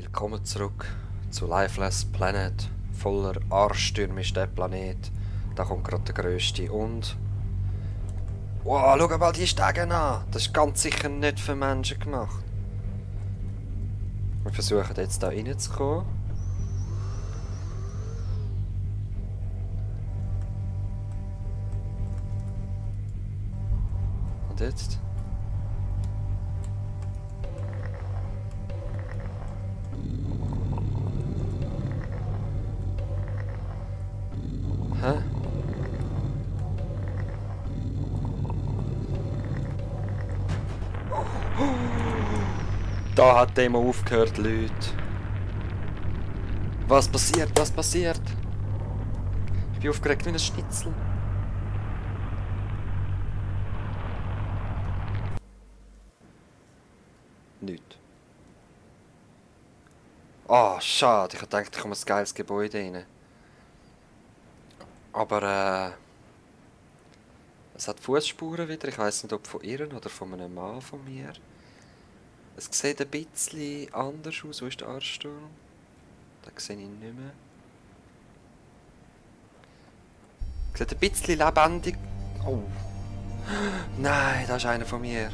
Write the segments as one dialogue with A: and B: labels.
A: Willkommen zurück zu Lifeless Planet. Voller Arschstürme ist der Planet. Da kommt gerade der grösste und... Wow, schau mal die Stege an! Das ist ganz sicher nicht für Menschen gemacht. Wir versuchen jetzt da reinzukommen. Und jetzt? Hä? Da hat der mal aufgehört, Leute. Was passiert? Was passiert? Ich bin aufgeregt wie ein Schnitzel. Nicht. Ah, schade. Ich dachte, ich komme ein geiles Gebäude rein. Aber es hat Fußspuren wieder. Ich weiß nicht, ob von ihr oder von einem Mann von mir. Es sieht ein bisschen anders aus. Wo ist der Arschsturm? Den sehe ich nicht mehr. Es sieht ein bisschen lebendig. Oh. Nein, das ist einer von mir.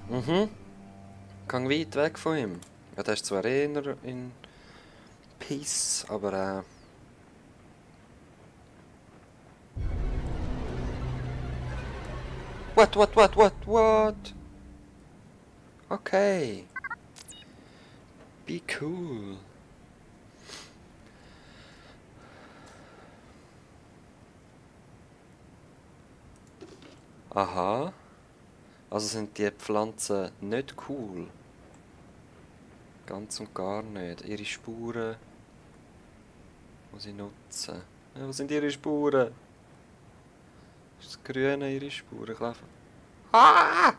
A: Mhm. Gang weit weg von ihm. Ja, der ist zwar eher in Peace, aber What? Okay. Be cool. Aha. Also sind die Pflanzen nicht cool. Ganz und gar nicht. Ihre Spuren muss ich nutzen. Ja, wo sind ihre Spuren? Das Grüne ihre Spuren laufen. Ah!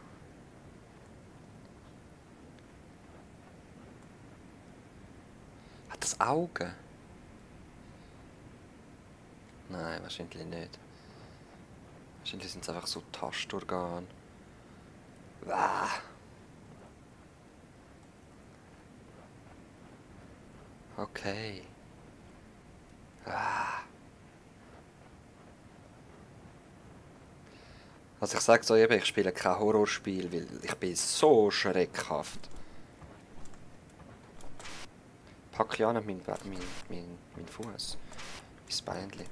A: Hat das Augen? Nein, wahrscheinlich nicht. Wahrscheinlich sind es einfach so Tastorgane. Ah. Okay. Ah. Also ich sage so eben, ich spiele kein Horrorspiel, weil ich bin so schreckhaft. Pack ja nicht mein Fuß. Mein Beinchen.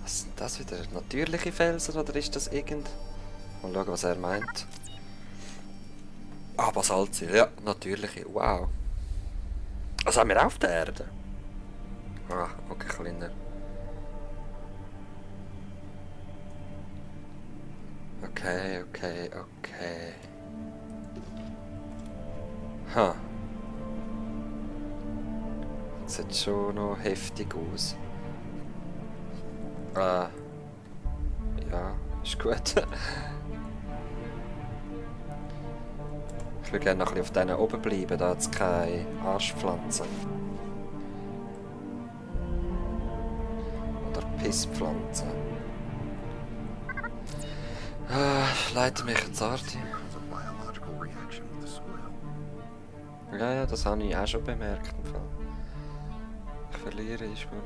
A: Was sind das wieder? Natürliche Felsen oder ist das irgend... Mal schauen, was er meint. Ah, Basaltsäule. Ja, natürliche. Wow. Was haben wir auf der Erde? Ah, okay, kleiner. Okay. Ha. Das sieht schon noch heftig aus. Ja, ist gut. Ich würde gerne noch ein bisschen auf denen oben bleiben, da hat es keine Arschpflanzen. Oder Pisspflanzen. Leite mich ins Arti. Ja, das habe ich auch schon bemerkt. Im Fall. Ich verliere die Spur.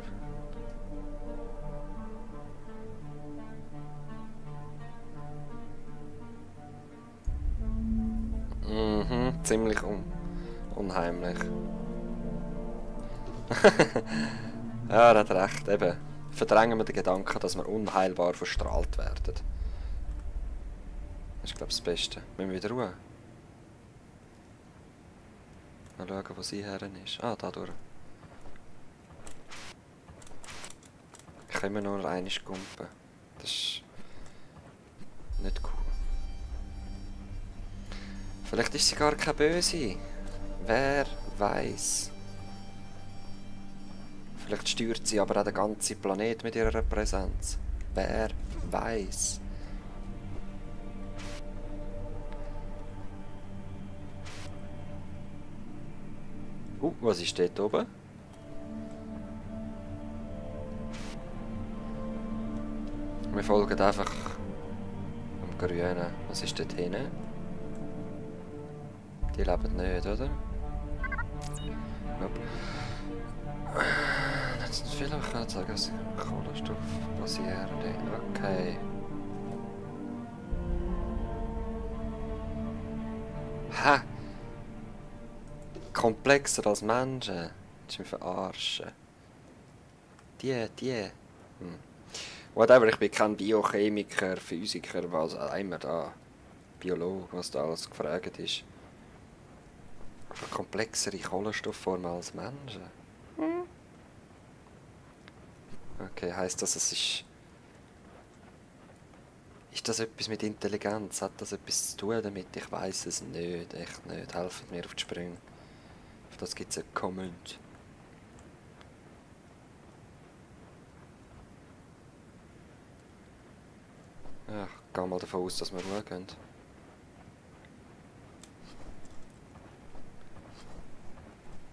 A: Mhm, ziemlich unheimlich. Ja, er hat recht, eben. Verdrängen wir den Gedanken, dass wir unheilbar verstrahlt werden. Das ist, glaube ich, das Beste. Müssen wir wieder Ruhe. Mal schauen, wo sie her ist. Ah, da durch. Ich kann immer nur einmal gumpen. Das ist nicht cool. Vielleicht ist sie gar keine Böse. Wer weiß. Vielleicht steuert sie aber auch den ganzen Planet mit ihrer Präsenz. Wer weiß. Was ist dort oben? Wir folgen einfach dem Grünen. Was ist dort hinten? Die leben nicht, oder? Nope. Jetzt vielleicht kann ich sagen, dass Kohlenstoff basierende. Okay. Hä? Komplexer als Menschen. Das ist mich verarschen. Die. Whatever, ich bin kein Biochemiker, Physiker, was auch immer da. Biologe, was da alles gefragt ist. Aber komplexere Kohlenstoffformen als Menschen. Okay, heisst das, es ist... Ist das etwas mit Intelligenz? Hat das etwas zu tun damit? Ich weiß es nicht, echt nicht. Helft mir auf die Sprünge. Auf das gibt es einen Comment. Ja, ich gehe mal davon aus, dass wir schauen.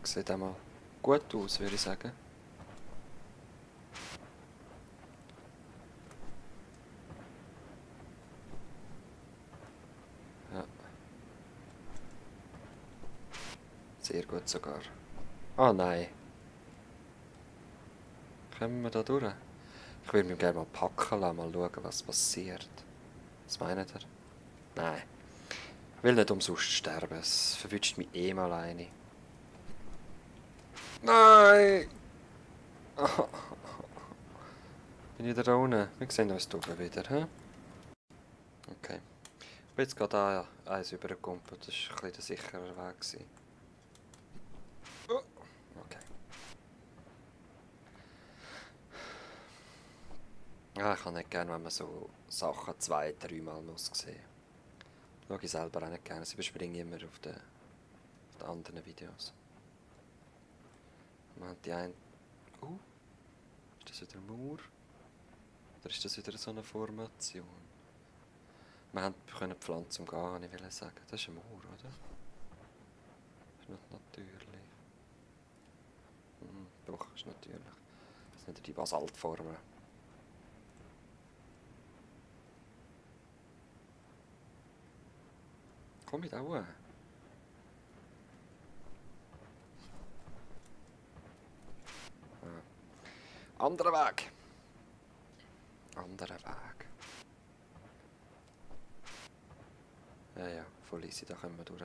A: Sieht auch mal gut aus, würde ich sagen. Ja. Sehr gut sogar. Ah nein. Kommen wir da durch? Ich würde mich gerne mal packen lassen, mal schauen, was passiert. Was meint ihr? Nein. Ich will nicht umsonst sterben, es verwünscht mich eh mal eine. Nein! Bin ich da unten? Wir sehen uns oben wieder, hä? Okay. Ich bin jetzt gerade eins übergekumpelt, das war ein bisschen der sichere Weg. Okay. Ja, ich habe nicht gerne, wenn man so Sachen 2-, 3-mal muss sehen. Schaue ich selber auch nicht gerne, sie überspringe immer auf den anderen Videos. Man hat die ein... ist das wieder ein Mauer? Oder ist das wieder so eine Formation? Wir können die Pflanze umgehen, ich will sagen. Das ist ein Mauer, oder? Das ist nicht natürlich. Doch, ist natürlich. Das sind die Basaltformen. Komm mit auch. Anderer Weg. Anderer Weg. Ja, voll easy, da kommen wir durch.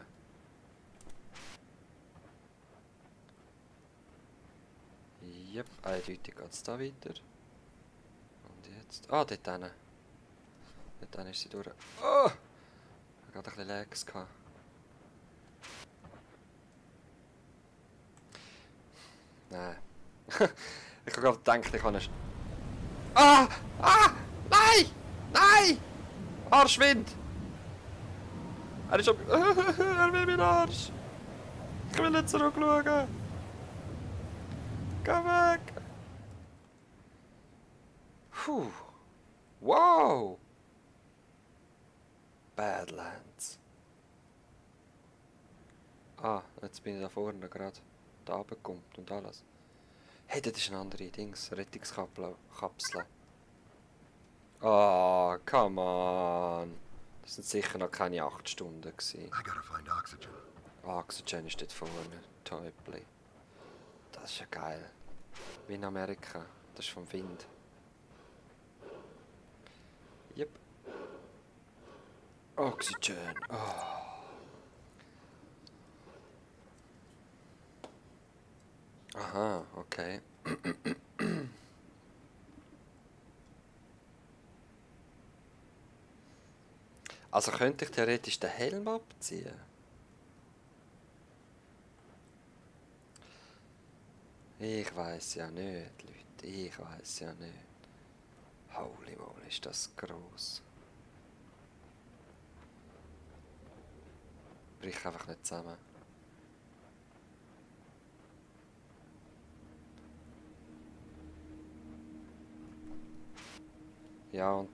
A: Yep, eindeutig geht es da weiter. Und jetzt... Ah, dort hinten. Dort hinten ist sie durch. Oh! Ich hatte gerade ein bisschen Lags gehabt. Nein. Ich habe gerade gedacht, ich kann nicht... Ah! Ah! Nein! Nein! Arschwind! Er ist ab... Er will meinen Arsch! Ich will nicht zurückschauen! Geh weg! Puh! Wow! Badlands. Ah, jetzt bin ich da vorne gerade da runtergekommen und alles. Hey, das ist eine andere Dings, Rettungskapsel. Ah, come on. Das sind sicher noch keine 8 Stunden gewesen. Oxygen ist dort vorne, Teupli. Das ist ja geil. Wie in Amerika. Das ist vom Wind. Yep. Oxygen. Oh. Aha, okay. Also könnte ich theoretisch den Helm abziehen? Ich weiß ja nicht, Leute. Ich weiß ja nicht. Holy moly, ist das gross. Brich einfach nicht zusammen. Ja, und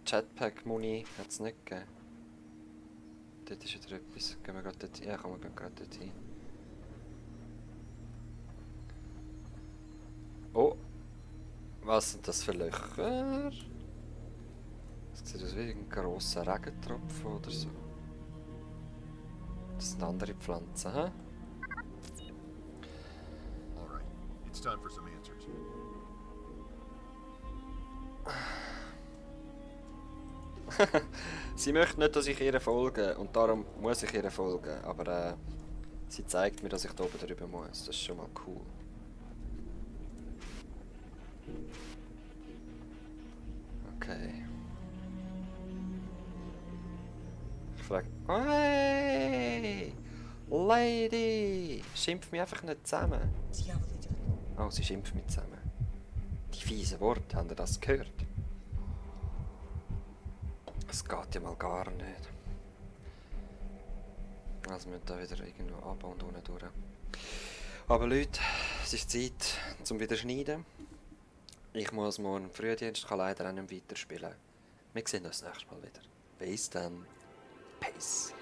A: Jetpack-Muni hat es nicht gegeben. Dort ist wieder etwas. Gehen wir gerade dort hin? Ja, kommen wir gerade dort hin. Oh! Was sind das für Löcher? Sieht aus wie ein grosser Regentropfen oder so. Das sind andere Pflanzen, hä?
B: All right, it's time for some answers.
A: Sie möchte nicht, dass ich ihr folge und darum muss ich ihr folgen, aber sie zeigt mir, dass ich da oben drüber muss. Das ist schon mal cool. Okay. Ich frage... Hey! Lady! Schimpf mich einfach nicht zusammen. Oh, sie schimpft mich zusammen. Die fiesen Worte, habt ihr das gehört? Das geht ja mal gar nicht. Also wir müssen da wieder irgendwo ab und unten durch. Aber Leute, es ist Zeit zum wieder schneiden. Ich muss morgen Frühdienst, kann leider auch nicht weiterspielen. Wir sehen uns nächstes Mal wieder. Bis dann. Peace.